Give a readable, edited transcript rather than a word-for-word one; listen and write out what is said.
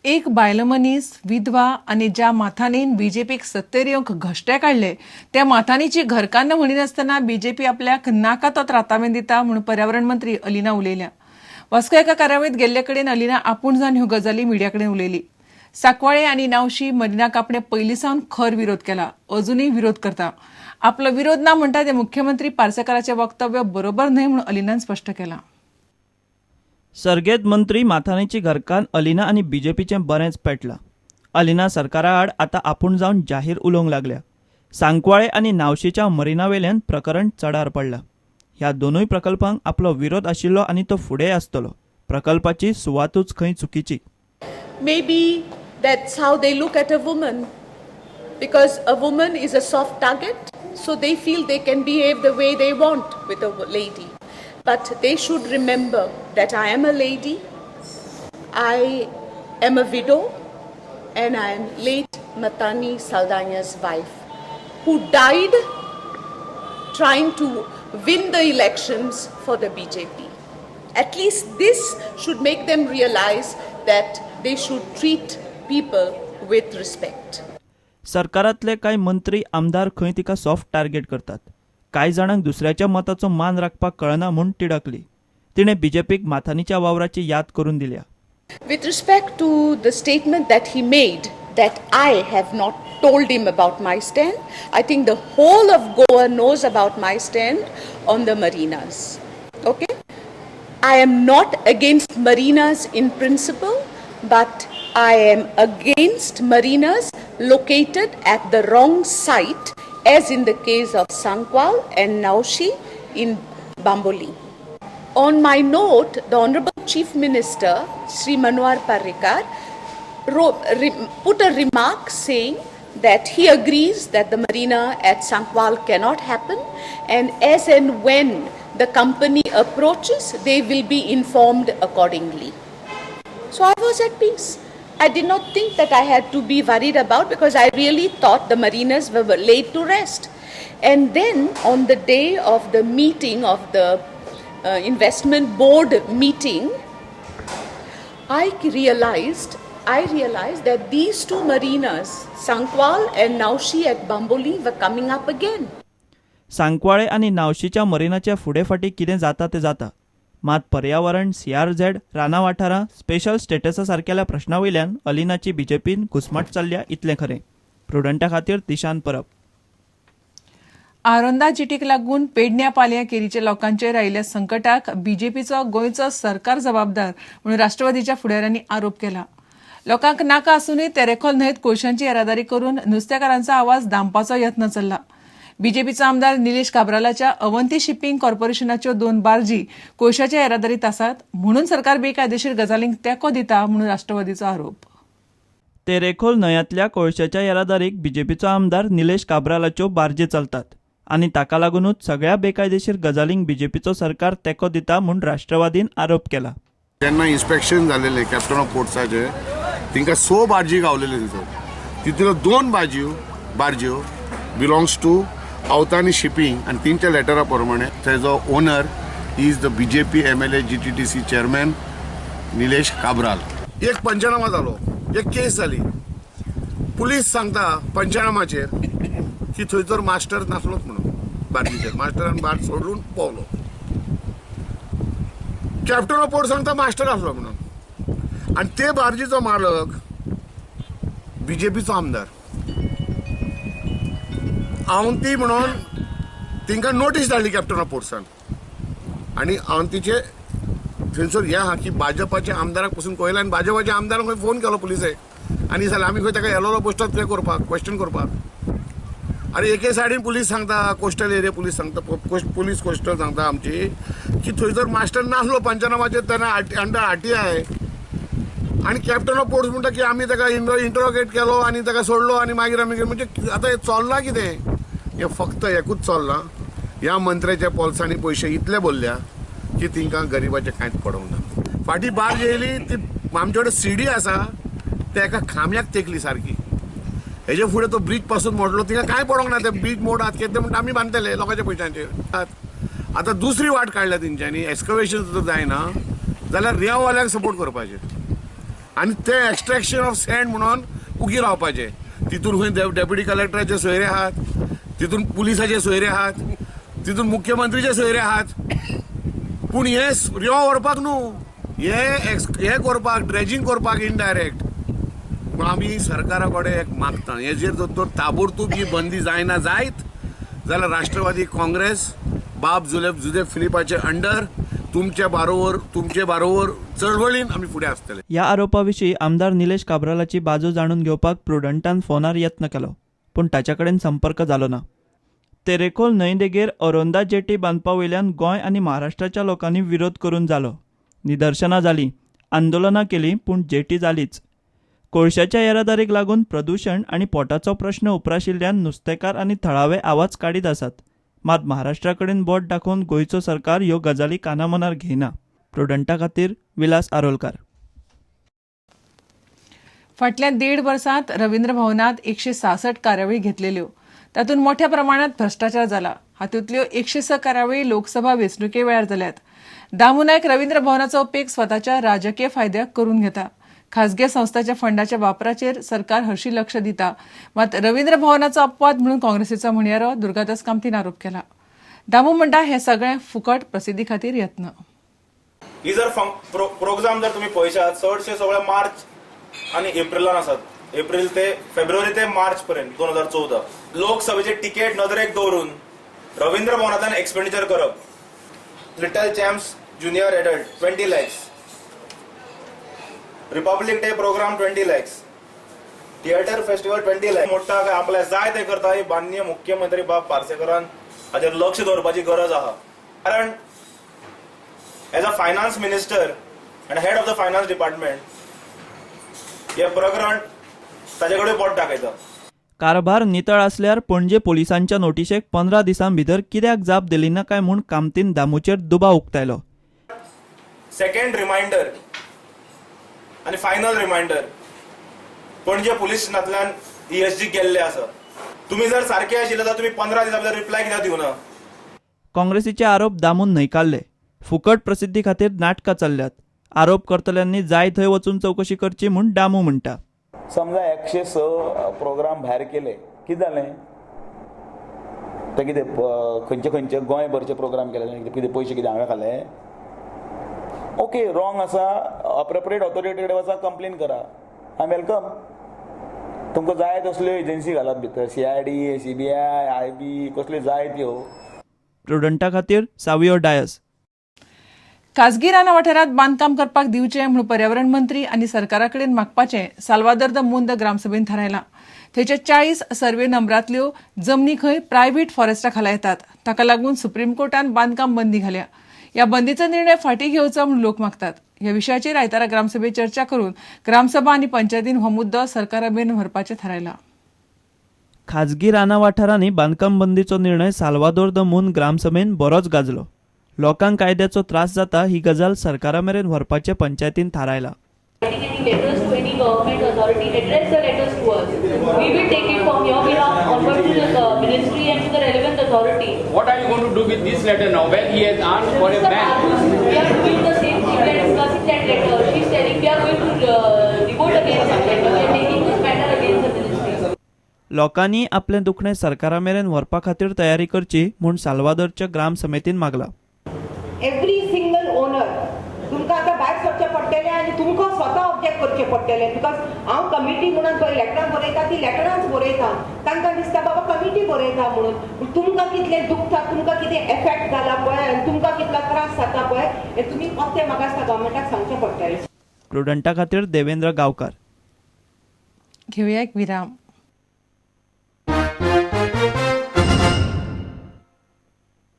एक बायलमनीस विधवा आनी ज्या माथानीन बीजेपीक सत्तेर येवंक घश्टे काडले त्या माथानीची घरकान्न म्हणिनासतना बीजेपी आपल्याक नाका तो त्रातामेन दिता म्हूण पर्यावरण मंत्री अलिना उलयल्या. वास्को एका कार्यावळीत गेल्ले कडेन अलिना आपूण जावन ह्यो गजाली मिडिया कडेन उलयली. सांकवाळे आनी नावशी मरिनाक आपणे पयलीं सावन खर विरोध केला, अजुनूय विरोध करता. आपलो विरोध ना म्हणटा ते मुख्यमंत्री पार्सेकाराचें वक्तव्य बरोबर न्हय म्हूण अलिनान स्पश्ट केलां. सर्गेत मंत्री माथानीची घरकान्न अलिना आनी बीजेपीचें बरेंच पेटलां. अलिना सरकारा आड आतां आपूण जावन जाहीर उलोवंक लागल्या. सांकवाळे आनी नावशीच्या मरिनावेल्यान प्रकरण चडार पडलां. ह्या दोनूय प्रकल्पांक आपलो विरोध आशिल्लो आनी तो फुडेंय आसतलो. प्रकल्पाची सुवातूच खंय चुकीची. Maybe that's how they look at a woman, because a woman is a soft target, so they feel they can behave the way they want with a lady. But they should remember that I am a lady, I am a widow, and I am late Matani Saldanha's wife, who died trying to win the elections for the BJP. At least this should make them realize that they should treat people with respect. सरकारांतले कांय मंत्री आमदार खंय तिका soft target करतात. कांय जाणांक दुसऱ्याच्या मताचो मान राखपाक कळना म्हूण तिडकली. तिणें बीजेपीक माथानीच्या वावराची याद करून दिल्या. With respect to the statement that he made that I have not told him about my stand, I think the whole of Goa knows about my stand on the marinas. Okay? I am not against marinas in principle, but I am against marinas located at the wrong site, as in the case of Sankwal and Naushi in Bambolim. On my note, the Honorable Chief Minister, Sri Manohar Parrikar, put a remark saying that he agrees that the marina at Sankwal cannot happen, and as and when the company approaches, they will be informed accordingly. So I was at peace. I did not think that I had to be worried about, because I really thought the marinas were laid to rest. And then on the day of the meeting of the investment board meeting, I realized that these two marinas, Sankwal and Naushi at Bambolim, were coming up again. Sancoale आनी नावशीच्या मरिनाच्या फुडें फाटीं कितें जाता तें जाता, मात पर्यावरण, CRZ, रानां वाठारां, स्पेशल स्टेटसा सारकेल्या प्रश्ना वयल्यान अलिनाची बीजेपीन घुस्मट चल्ल्या इतलें खरें. प्रुडंटा खातीर दिशान परब. आरोंदा जेटीक लागून पेडण्या पालयां केरीच्या लोकांचेर आयिल्ल्या संकटाक बीजेपीचो गोंयचो सरकार जबाबदार म्हणून राष्ट्रवादीच्या फुडाऱ्यांनी आरोप केला. लोकांक नाका आसूनय तेरेखोल न्हंयत कोळशांची येरादारी करून नुस्तेकारांचो आवाज दामपाचो यत्न चल्ला. बीजेपीचो आमदार निलेश काब्रालाच्या अवंती शिपिंग कॉर्पोरेशनाच्यो दोन बार्जी कोळशाच्या येरादारीत आसात म्हणून सरकार बेकायदेशीर गजालींक तेंको दिता म्हणून राष्ट्रवादीचो आरोप. तेरेखोल न्हंयांतल्या कोळशाच्या येरादारीक बीजेपीचो आमदार निलेश काब्रालाच्यो बार्जी चलतात आनी ताका लागूनच सगळ्या बेकायदेशीर गजालींक बीजेपीचो सरकार तेंको दिता म्हूण राष्ट्रवादीन आरोप केला. जेन्ना इन्स्पेक्शन जालेलें कॅप्टन ऑफ पोर्ट्साचें, तिंका स बार्जी गावलेले थंयसर. तितूंतल्यो दोन बार्ज्यो बिलोंग्स टू अवतानी शिपींग आनी तेंच्या लेटरा प्रमाणे तेजो owner is the BJP MLA GTDC chairman Nilesh Cabral. एक पंचनामा जालो, एक केस जाली. पुलीस सांगता पंचनामाचेर की थंयसर मास्टर नासलोच म्हणून बार्जीचेर, मास्टरान बार्ज सोडून पावलो. कॅप्टन ऑफ पोर्ट सांगता मास्टर आसलो म्हणून, आनी ते बार्जीचो मालक बीजेपीचो आमदार अवंती म्हणून तांकां नोटीस धाडली कॅप्टन ऑफ पोर्ट्सान. आनी अवंतीचे थंयसर हें आहा की भाजपाच्या आमदाराक पसून कळयलें आनी भाजपाच्या आमदाराक खंय फोन केलो पुलिसेक आनी जाल्यार आमी खंय ताका येलोलो पोस्टार तें करपाक क्वेश्चन करपाक. आनी एके सायडीन पुलीस सांगता, कोस्टल एरिया पुलीस सांगता, पुलीस कोस्टल सांगता आमची की थंयसर मास्टर नासलो पंचनामाचेर तेन्ना अंडर आरटीआय. आनी कॅप्टन ऑफ पोर्ट्स म्हणटा की आमी ताका इंटरोगेट केलो आनी ताका सोडलो आनी मागीर आमी म्हणजे आतां हें चल्लां कितें? हें फक्त एकूच चल्लां, ह्या मंत्र्याच्या पोल्सांनी पयशे इतले भरल्या की तिंकां गरिबाचें कांयच पडोंक ना. फाटीं बार्ज येयली ती आमचे कडेन सीडी आसा, ते एका खांब्याक तेंकली सारकी. हेजे फुडें तो ब्रीज पासून मोडलो, तिका कांय पडोंक ना. ते ब्रीज मोडात कितें ते म्हणटा आमी बांदतले लोकांच्या पयशांचेर. आतां दुसरी वाट काडल्या तेंच्यांनी, एक्सकवेशन जर जायना जाल्यार रेंववाल्यांक सपोर्ट करपाचें. आनी ते एक्स्ट्रेक्शन ऑफ सँड म्हणून उगी रावपाचें. तितून खंय डेप्युटी कलेक्टराचे सोयरे आहात, तितून पुलिसाचे सोयरे आहात, तितून मुख्यमंत्रीचे सोयरे आहात. पूण हे रेंव व्हरपाक न्हू, हे करपाक, ड्रेजींग करपाक इनडायरेक्ट. पूण आमी सरकारा कडेन एक मागता, हेजेर जर तर ताबडतोब ही बंदी जायना जायत जाल्यार राष्ट्रवादी काँग्रेस बाब जुझे फिलिपाचे अंडर तुमचे बारोबर चळवळीन आमी फुडें आसतले. ह्या आरोपा विशीं आमदार निलेश काब्रालाची बाजू जाणून घेवपाक प्रुडंटान फोनार यत्न केलो, पूण ताच्या कडेन संपर्क जालो ना. तेरेखोल न्हंयदेगेर अरोंदा जेटी बांदपा वयल्यान गोंय आनी महाराष्ट्राच्या लोकांनी विरोध करून जालो. निदर्शनां जालीं, आंदोलनां केलीं, पूण जेटी जालीच. कोळशाच्या येरादारीक लागून प्रदूशण आनी पोटाचो प्रश्न उप्राशिल्ल्यान नुस्तेकार आनी थळावे आवाज काडीत आसात. मात महाराष्ट्रा कडेन बोट दाखोवन गोंयचो सरकार ह्यो गजाली कानामनार घेयना. प्रुडंटा खातीर विलास आरोलकार. फाटल्या 1.5 वर्सांत रवींद्र भवनात 166 कार्यावळी घेतलेल्यो, तातूंत मोठ्या प्रमाणात भ्रष्टाचार जाला. हातूंतल्यो 106 कार्यावळी लोकसभा वेंचणुके वेळार जाल्यात. दामू नायक रवींद्र भवनाचो उपेग स्वताच्या राजकीय फायद्याक करून घेता. खासगी संस्थाच्या फंडाच्या वापराचेर सरकार हरशी लक्ष दिता, मात रवींद्र भवनाचो अपवाद म्हणून काँग्रेसीचो म्हणयारो दुर्गादास कामतीन आरोप केला. दामू म्हणटा हे सगळें फुकट प्रसिद्धी खातीर यत्न. ही जर प्रोग्राम जर तुम्ही पळयशात, चडशे सगळे मार्च आनी एप्रिलान आसात. एप्रिल ते फेब्रुवारी ते मार्च पर्यंत 2014 लोकसभेचे तिकेट नदरेक दवरून रवींद्र भवनांतल्यान एक्सपेंडिचर करप. Little Champs junior adult 20 lakhs, Republic Day programme 20 lakhs, theatre festival 20 lakhs. मोठा काय आपल्याक जाय ते करता. ही माननीय मुख्यमंत्री बाब पार्सेकरान हाचेर लक्ष दवरपाची गरज आहा. कारण as a finance minister and head of the finance department हे प्रकरण ताजे कडेन बोट दाखयता. कारभार नितळ आसल्यार पणजे पोलिसांच्या नोटिशेक 15 दिसां भितर कित्याक जाप दिली ना काय म्हूण कामतीन दामूचेर दुबाव उक्तायलो. सेकंड रिमायंडर आनी फायनल रिमायंडर, पणजे पुलीस स्टेशनांतल्यान ESG गेल्ले आसा. तुमी जर सारके आशिल्ले जाल्यार तुमी 15 दिसां भितर रिप्लाय कित्याक दिवना? काँग्रेसीचे आरोप दामून न्हयकारले. फुकट प्रसिद्धी खातीर नाटकां चल्ल्यात. आरोप करतल्यांनी जाय थंय वचून चवकशी करची म्हूण दामू म्हणटा. समजा 106 प्रोग्राम भायर केले, कितें जालें ते? कितें खंयचे खंयचे गोंयभरचे प्रोग्राम केले, कितें पयशे कितें हांवें खाले? ओके, रॉंग आसा, अप्रोप्रिएट ऑथॉरिटी कडेन वचा, कंप्लेन करा. I welcome. तुमकां जाय तसल्यो एजन्सी घालात भितर, CID, CBI, IB, कसल्यो जाय त्यो. प्रुडंटा खातीर सावियो डायस. खासगी रानां वाठारांत बांदकाम करपाक दिवचें म्हूण पर्यावरण मंत्री आनी सरकारा कडेन मागपाचें साल्वादर the मुंद ग्रामसभेन थारायलां. थंयच्या 40 सर्वे नंबरांतल्यो जमनी खंय प्रायव्हेट फॉरेस्टा खाला येतात. ताका लागून सुप्रीम कोर्टान बांदकाम बंदी घाल्या. ह्या बंदीचो निर्णय फाटीं घेवचो म्हूण लोक मागतात. ह्या विशयाचेर आयतारा ग्रामसभेत चर्चा करून ग्रामसभा आनी पंचायतीन हो मुद्दो सरकारा मेरेन व्हरपाचें थारायलां. खाजगी रानां वाठारांनी बांदकाम बंदीचो निर्णय साल्वादोर the मून ग्रामसभेन बरोच गाजलो. लोकांक कायद्याचो त्रास जाता ही गजाल सरकारा मेरेन व्हरपाचें पंचायतीन थारायलां. Writing any letters to any government authority, address the letters to us. We will take it from your behalf onward to the ministry and to the relevant authority. What are you going to do with this letter now? When he has asked for a Mr. ban. Marcus, we are doing the same thing. We are discussing that letter. She is telling we are going to revolt against that letter. We are taking this matter against the ministry. लोकांनी आपलें दुखणें सरकारा मेरेन व्हरपा खातीर तयारी करची म्हूण साल्वादोरच्या ग्राम समितीन मागलां. एवरी सिंगल ओनर, तुमकां आतां भायर सरचें पडटलें आनी तुमकां स्वता ऑब्जेक्ट करचें पडटलें, because हांव कमिटी म्हणून पळय लेटरां बरयता, ती लेटरांच बरयता. तांकां दिसता बाबा कमिटी बरयता म्हणून. पूण तुमकां कितलें दुखता, तुमकां कितें एफेक्ट जाला पळय आनी तुमकां कितलो त्रास जाता पळय, हें तुमी परतें म्हाका दिसता गव्हर्मेंटाक सांगचें पडटलें. प्रुडंटा खातीर देवेंद्र गांवकार. घेवया एक विराम.